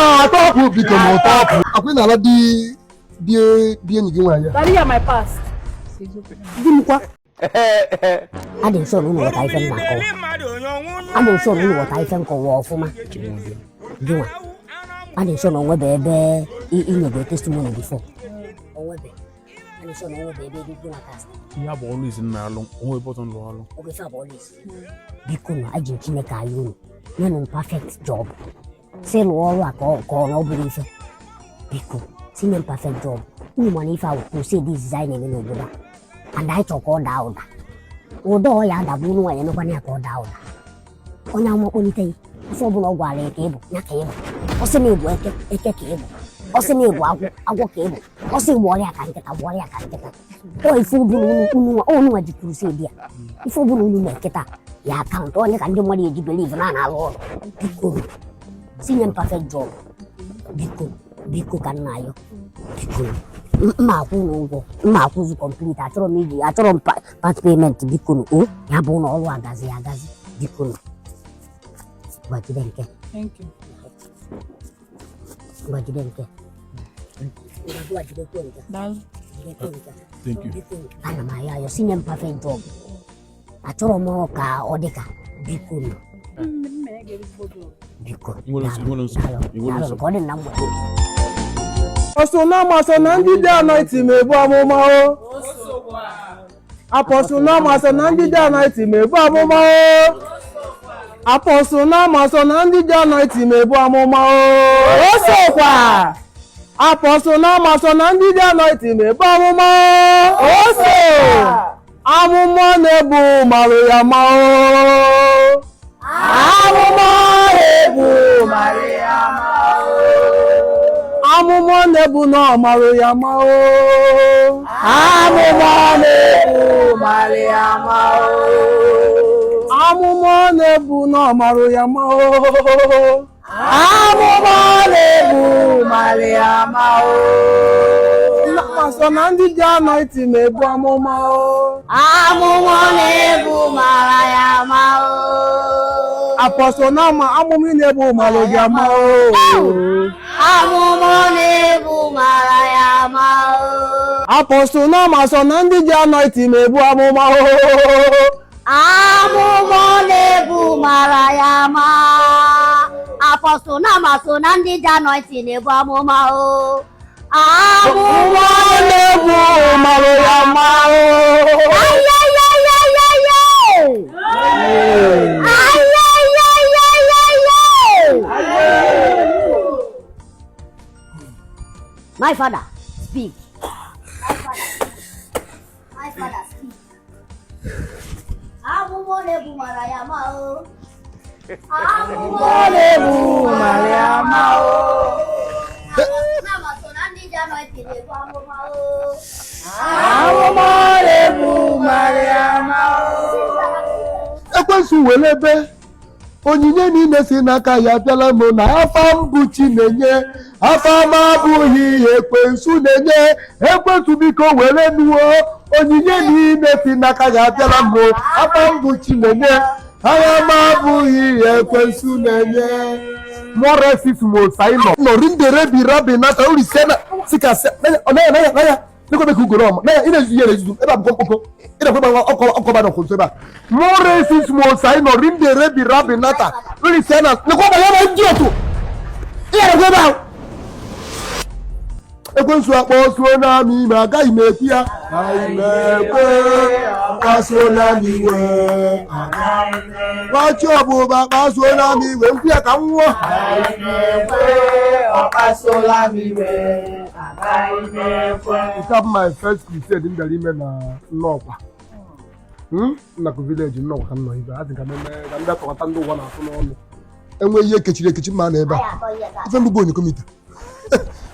Na-atọpụ, biko, na ụtọpụ akwụ ị na-ala di di di enyi gị nwaanyị a. Daddy, my past. Di m kwa. Adị m sure na unu ghọta ife m na-akọwa. Adị m sure na unu ghọta ife m kọwa ọfụma. Gịnwa, adị m sure na onwebe ebe inyego testimony before. Onwebe, adị m sure na onwebe ebe gịnwa cast. Ihe a bụ ọlụ izi m na-alụ, onwe ebe ọzọ m lụrụ ọlụ. Oge ife a bụ ọlụ isi. Biko na aji m Chineke ayọ unu, nyenụ m perfect job. Si lụọ ọrụ a ka ọ na ọ bụrụ ife. Biko, si nye m perfect job. Unu mana ife a bụ crusade izizi anyị na-eme n'obodo a, and anyị chọrọ ka ọ daa ụda. Ụda ọ ya adabụ unu nwaanyị emekwana ya ka ọ daa ụda. Onye amụma kpọlite ya, ife ọbụla ọ gwara ya ka ịbụ ya ka ịbụ. Ọ sị na ịbụ eke, eke ka ịbụ. Ọ sị na ịbụ agwọ, agwọ ka ịbụ. Ọ sị gbọọrọ ya ka nkịta, gbọọrọ ya ka nkịta. Ọ ife ọbụla unu nwa ji crusade ya, ife ọbụla unu mee kịta ya account onye ka ndị mmadụ eji believe na na-alụ ọrụ. Biko, tinye m perfect job, biko, biko, ka nna ayọ, biko. Mma akwụ unu ụgwọ, mma akwụzi complete. Achọrọ m iji, achọrọ m part payment, biko nụ. O ya bụ na ọrụ agazi agazi, biko nụ. Gbajide nke. Thank you. Gbajide nke. Gbajidekwe nke. Daalụ. Jidekwe nke. Thank you. Biko, ana m ayọ ayọ, sinye m perfect job. Achọrọ m ka ọ dị ka, biko nụ. Mma ya ga-ezigbo job. Biko. I nwere nsogbu, i nwere nsogbu, Daalụ, i nwere daalụ, nsogbu. ka ọ dị na mgbede. Apostle Nama sọ na ndị dị anointing ma ebu amụma o. Apostle Nama sọ na ndị dị anointing ma ebu amụma o. Apostle Nama sọ na ndị dị anointing ma ebu amụma o. O sokwa. Apostle Nama sọ na ndị dị anointing ma ebu amụma o. O so. Amụma na-ebu marụ ya ma o. Amụma na-ebu marụ ya ma o. Amụma na-ebu na ọ marụ ya ma o. Amụma na-ebu marụ ya ma o. Amụma na-ebu na ọ marụ ya ma o. Amụma na-ebu marụ ya ma o. Nama sọ na ndị dị anointing ma ebu amụma o. Amụma na-ebu mara ya ma o. Apostle Nama, amụma ị na-ebu marụ gị ama o. Amụma na-ebu mara ya ma o. Apostle Nama sọ na ndị ji anointing ma ebu amụma o. Amụma na-ebu mara ya ma. Apostle Nama so na ndị ji anointing na-ebu amụma o. Amụma na-ebu marụ ya ma o. Ayayayayaya! Ayayayayaya! My father, speak. My father, my father, speak. Amụma na-ebu mara ya ma o. Amụma na-ebu mara ya ma o. Nama so na ndị ji anointing na-ebu amụma o. Amụma na-ebu mara ya ma o. Ekwensu were ebe onyinye niile si n'aka ya abịala m na afa mbụ Chinenye. Afa m abụghị ihe ekwensu na-enye. Ekwensu, biko, were nuo onyinye niile si n'aka ya abịala m. Afa mbụ Chinenye, agha m abụghị ihe ekwensu na-enye. Moresismosaino norindere rabi nata urisena sikase naya naya naya nekwe ka ugoro ọma naya ị na-ezuzu ihe na-ezuzu ebe a bụ mkpọkọ ị na-ekwe ọkọ ọkọba na nso ebe a moresismosaino rindere bi rabi nata urisena nekwe ọba ya na ndị otu ị na-ekwe ebe ahụ. Ekwensu akpọsuo na m ime, agaghị m ekwu ya. Agaghị m ekwe kpasuo na m iwe. Nwachi ọbụba kpasuo na m iwe, nkwu ya ka m nwụọ. Ọkpasola m iwe, agaghị m ekwe. Nke a bụ my first crusade m bịara ime na Nnọkwa. Nnakụ village, Nnọkwa ka m nọ ibe a. Sị ka m eme ka m bịa tọkọta ndị ụwa na-atụ n'ọnụ. Enwe ihe kechiri ekechi mma na ebe a. Ife mbụ bụ onye komita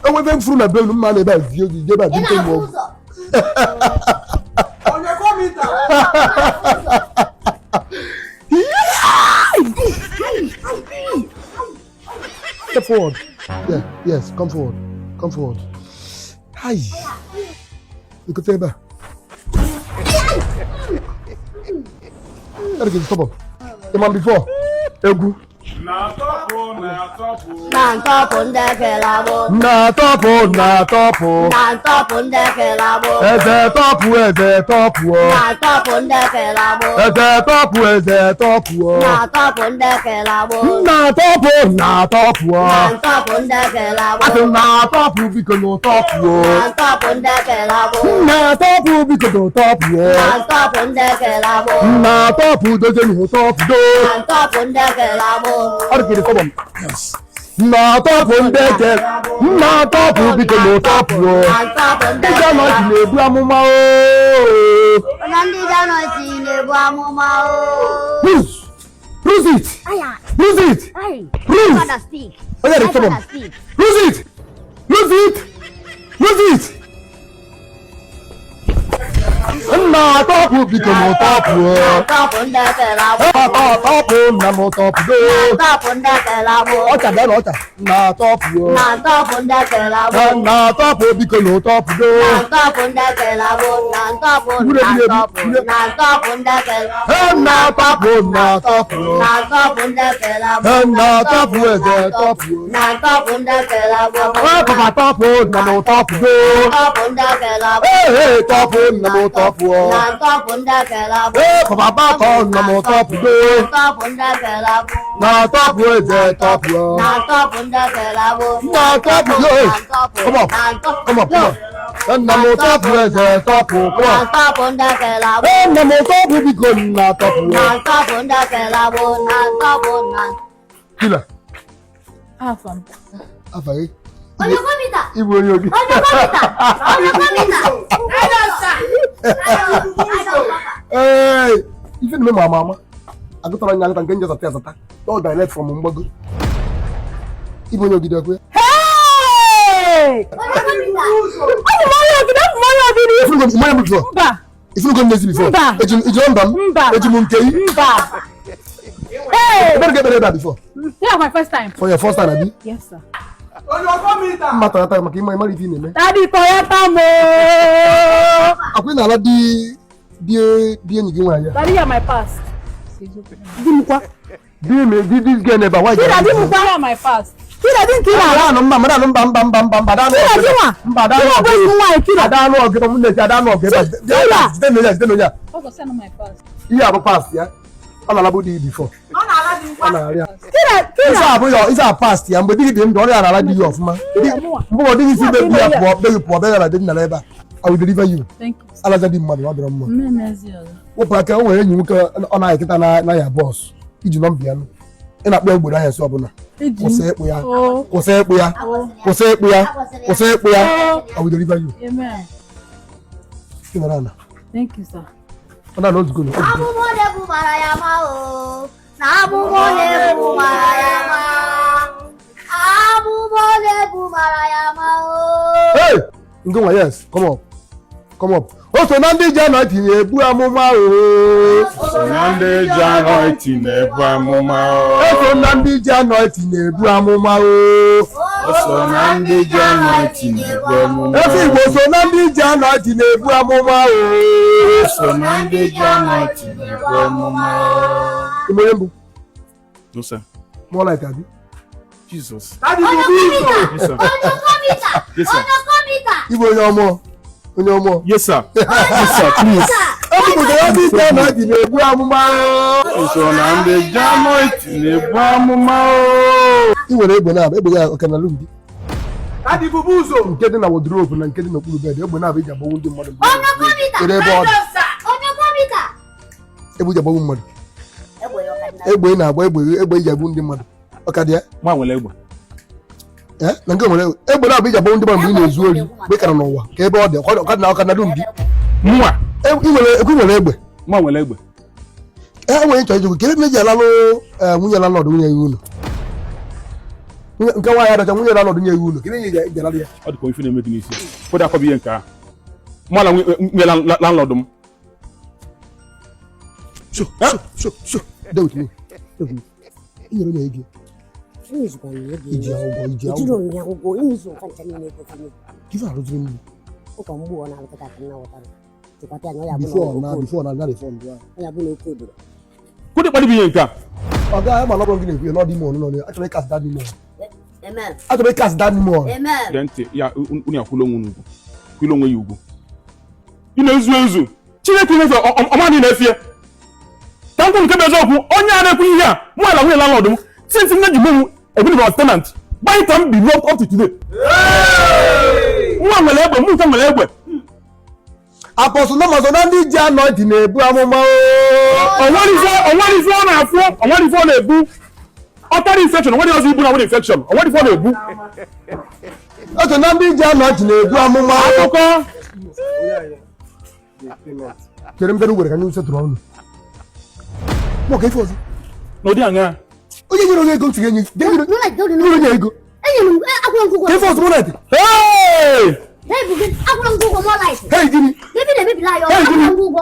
enwe ebe m furu na be unu mma na ebe a zie ozi ebe a Ị dị nke na-afụ mgbe ọgwụ. ụzọ. Onye kọmita. Step forward. Yeah, yes, come forward. Come forward. Hi. Look at ebe a. Gotta get stop up. The man before. Egwu. Na ntọpụ ndị ekele agbụ. Na tọpụ, na tọpụ. Na ntọpụ ndị ekele agbụ. Eze tọpụ, eze tọpụ o. Na ntọpụ ndị ekele agbụ. Eze tọpụ, eze tọpụ o. Na ntọpụ ndị ekele agbụ. Na tọpụ, na tọpụ o. Na ntọpụ ndị ekele agbụ. Asị m na tọpụ, biko na tọpụ o. Na ntọpụ ndị ekele agbụ. Na tọpụ, biko na tọpụ o. Na ntọpụ ndị ekele agbụ. Na tọpụ, dozie na tọpụ do. Na ntọpụ ndị ekele agbụ. Ọ dị ka ịdị kọbọ m. Na tọpụ ndị eke, na tọpụ, biko na tọpụ o. Na ntọpụ ndị Ndị ekele anọghị agbụ. na-ebu amụma o. Na ndị Janọti na-ebu amụma o. Bruce! Bruce it! Aya, Bruce it! ay. Bruce! Father speak. Onye dị My kọbọ m. father speak. Lose it! Lose it! Lose it! Nna tọpụ, biko na tọpụ Na o. ntọpụ ndị ekele agbụ. Tọpụ nna m, tọpụ do. Na ntọpụ ndị ekele agbụ. Ọcha bịa na ọcha. Nna tọpụ o. Na ntọpụ ndị ekele agbụ. Nna tọpụ, biko na tọpụ do. Na ntọpụ ndị ekele agbụ. Na ntọpụ, na ntọpụ, na ntọpụ ndị ekele. Nna tọpụ, nna tọpụ. Na ntọpụ ndị ekele agbụ. Nna tọpụ, eze tọpụ. Na ntọpụ ndị ekele agbụ. Ee, papa tọpụ nna m, tọpụ do. Ntọpụ ndị ekele agbụ. Ee, ee, tọpụ nna m, tọpụ o. Na ntọpụ ndị ekele agbụ. Ee, papa tọ nna m, tọpụ do. Ntọpụ ndị ekele agbụ. Na tọpụ, eze tọpụ o. Na ntọpụ ndị ekele agbụ. Nna tọpụ yo. Come on, come on, come on. Nna m tọpụ, eze tọpụ, come Na on. ntọpụ ndị ekele agbụ. Ee, nna m tọpụ, biko nna tọpụ Na o. ntọpụ ndị ekele agbụ. Na ntọpụ na. Kila, Afa m. afa gị? Onye kọmita! Ịbụ onye obi. Onye kọmita! Onye kọmita! Ee, ife na-eme ma ama ama. Agụtara anya agụta nke nje zata azata. All direct from mgbago. Ịbụ onye ogidi ọkụ ya? Hey! Onye kọmita! Abụ m onye ogidi, abụ m onye ogidi. Ifunugo m mmanya m before? Mba, Ifunugo m n'ezi before? Mba. Eji m iji nọmba m? Mba. Eji m nke yi? Mba. Hey! Ebere gị ebere ebe a before? Yeah, my first time. For your first time, abi? Yes, sir. Mma tara maka ịma ịmara ife ị na-eme. Daddy Toyota mo. Akwa ị na-ala di di di enyi gị nwaanyị a. Daddy, you are my past. Di m kwa. Di me di this girl never why. Kira di m kwa. You are my past. Kira di nke ị na-ala. Ada anụ mba, mmadụ anụ mba mba mba mba mba ada anụ Kira ọgụ di ebe a. nwa. Mba ada anụ Kira ọgụ bụ enyi nwaanyị Kira. ada anụ ọgụ ebe m na-esi ada anụ ọgụ ebe a. Kira. Jide na onye a, jide na onye a. Ihe a bụ past ya. Ọ na-alabụ di before. Ọ na-arịa. Kira Ife Kira. a bụ ya, ife a past ya mgbe di gị dị ndụ, ọ na-ala di ya ọfụma. Mgbe ọ dịghị isi be ya pụọ, be gị pụọ, be ya na dị nna ebe a. I will deliver you. Thank you. Alaja di mmadụ, ọ dịrọ mma. Wepụ aka, o nwere enyi nwoke ọ na-ayị kịta na ya bọọsụ iji nọmba ya nụ. Ị na-akpọ ya ugboro ahịa sị ọbụla. Kwụsị ịkpụ ya. Oh. Kwụsị ịkpụ ya. Kwụsị ịkpụ ya. Kwụsị ịkpụ ya. I will deliver you. Amen. Ị nọrọ ala. Thank you, sir. Ọ na-anọ ozugbo na ozugbo. Amụma na-ebu mara ya ma o. Na amụma na-ebu mara ya ma. Amụma na-ebu mara ya ma o. Hey! Ngụnwa, yes, come up. Come up. O so na ndị ji anọ tinye ebu amụma o. So na ndị ji anointing na-ebu amụma o. O so na ndị ji anọ tinye ebu amụma o. O so na ndị ji anointing na-ebu amụma Efe o. Igbo so na ndị ji anọ tinye ebu amụma o. O so na ndị ji anointing na-ebu amụma o. Ime onye mbụ, No, sir. more like abi. Jesus. Onye kọmita! Yes, sir. Onye kọmita! Yes, sir. Onye kọmita! Igbo onye ọmụọ. Onye ọmụọ. Yes, sir. Yes, sir. Please. Ekwupụtara ya ndị ji anọ tinye ebu amụma o. O so na ndị ji anointing na-ebu amụma o. Ị nwere egbe na-abụ egbe ya ọka na alụm di. Nke dị na wardrobe na nke dị n'okpuru bed, egbe na-abụ iji agbagbu ndị mmadụ. Onye kọmita! Kedu ebe ọ dị? Onye kọmita! Egbe ji agbagbu mmadụ. Egbe ya ọka dị na- Egbe ị na-agba egbe egbe iji agbagbu ndị mmadụ. Ọ ka dị ya? Nwa nwere egbe. Eh, na nke nwere egbe na-abụ iji agbagbu ndị mmadụ mgbe ị na-ezu ori mgbe ị ka nọ n'ụwa ka ebe ọ dị ọka dị na ọka na alụm di. Nwa. Ị nwere ekwe nwere egbe. Nwa nwere egbe. E nwere ịchọ ijikwa kedu ebe eji alalụ nwunye landlord nwunye ya ụlọ. Nke nwaanyị adacha nwunye landlord nwunye ya ụlọ kedu ihe eji alalụ ya? Ọ dịka ife na-eme gị n'isi. Ụfọdụ akọbụ ihe nke ahụ. Mụ na nwunye landlord m. So so so so dey with me. Dey with me. I nyere onye ego Enyezikwa m ya ego. iji akwụkwọ iji Ejiro akwụkwọ m ya ụgwọ enyezu nka ncha niile ego tinye. ife arụziri m Ụka mgbu ọ na-alụkọta ka nna ghọtara. Chịkwata ya na ọ ya bụ na before na oke before na na refund obodo. Ọ ya bụ na oke obodo. Kwụdị kpadịbụ ihe nke a. Ọ gaghị ama na ọ bụrụ gị na-ekwu ya n'ọdị ime ọnụ n'ọnụ ya. Achọrọ ịkasị that demon. Amen. Achọrọ ịkasị that demon. Amen. Gee ntị ya, unu akwụla onwe unu ugwu, kwụla onwe ya ugwu. Ị na-ezu ezu Chineke imefe ọma dị na-efie ka m kwuru nke bụ eziokwu. Onye a na-ekwu ihe a, mụ ala nwunye landlord m, since nne ji mụ ebiri m tenant by time be up to today. Nwa nwere egbe, mụ nke nwere egbe. Apostle Namaso na ndị ji anointing na-ebu amụma o. Onwere ife ọ na-afụ, onwere ife ọ na-ebu, ọtara infection, onwere ọzọ ibu na nwere infection, onwere ife ọ na-ebu. Otu na ndị ji anointing na-ebu amụma o. Akụkọ. Chere m bịara were ka anyị setụrụ ọnụ. Mụ ka ife ọzọ. N'ụdị aṅa? Onye nyere onye ego ntị ga-enye gị. Nyere onye ego. Enyere m akwụrụ m ụgwọ. Ka ife ọzọ mụ na dị. Hey! Hey, bụ gịnị? Akwụrụ m ụgwọ more life. Hey, gịnị? Ebe na-emebila ya, Hey, akwụrụ gịnị? m ụgwọ.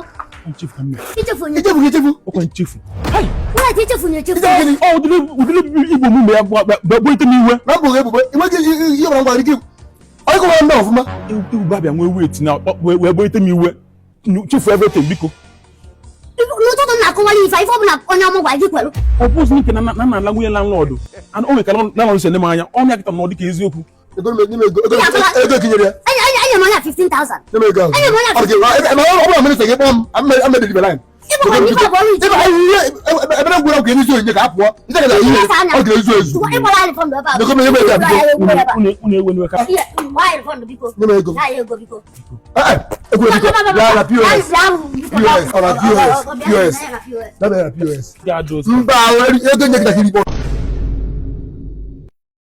Nchefu ka m mere. Ichefu onye. Ichefu gị ichefu. Ọkwa nchefu. Hai! Right, ichefu onye echefu. Ichefu gịnị? Ọ ụdịrị igbo m mgbe ya gbuo ite m iwe. Na mbụ gị ebubo. Ị nweghị ihe ọbụla m gwara gị. Onye kọwara ndị ọfụma. Ewu abịa nwee wet na wee gbuo ite m iwe. Chefu everything, biko. N'ụtụtụ m na-akọwara ife ife ọbụla onye ọmụ gwara gị kwelu. Ọ bụzi nke na na na-ala nwunye landlord. And o nwere ka landlord si ele m anya. Ọnụ ya kịta m na ọ dị ka eziokwu. Ego m nye m ego. Ego ego ya. Enye m onye a 15,000. Nye m ego ahụ. Enye m onye a Ọ dị gị, ma ọ bụla minista gị kpọọ m, I'm the line. Ịbụ kwa ife abụọ Ịba ihe ebere gwara ka ezu onye ka a pụọ. Ije ka ihe ọ ga-ezu ezu. Ịgbara anyị fọndụ ebe a. Ego m nye m ego a, biko. Unu ewe n'iwe ka. Ihe, gbaa anyị fọndụ biko. Nye m ego. Nye anyị ego biko. Eh, ego biko. Ya na POS. POS, ọ na POS, POS. Dabere na POS. Ya ajụ ozi. Mba, ego nye gị takịrị ikpọ.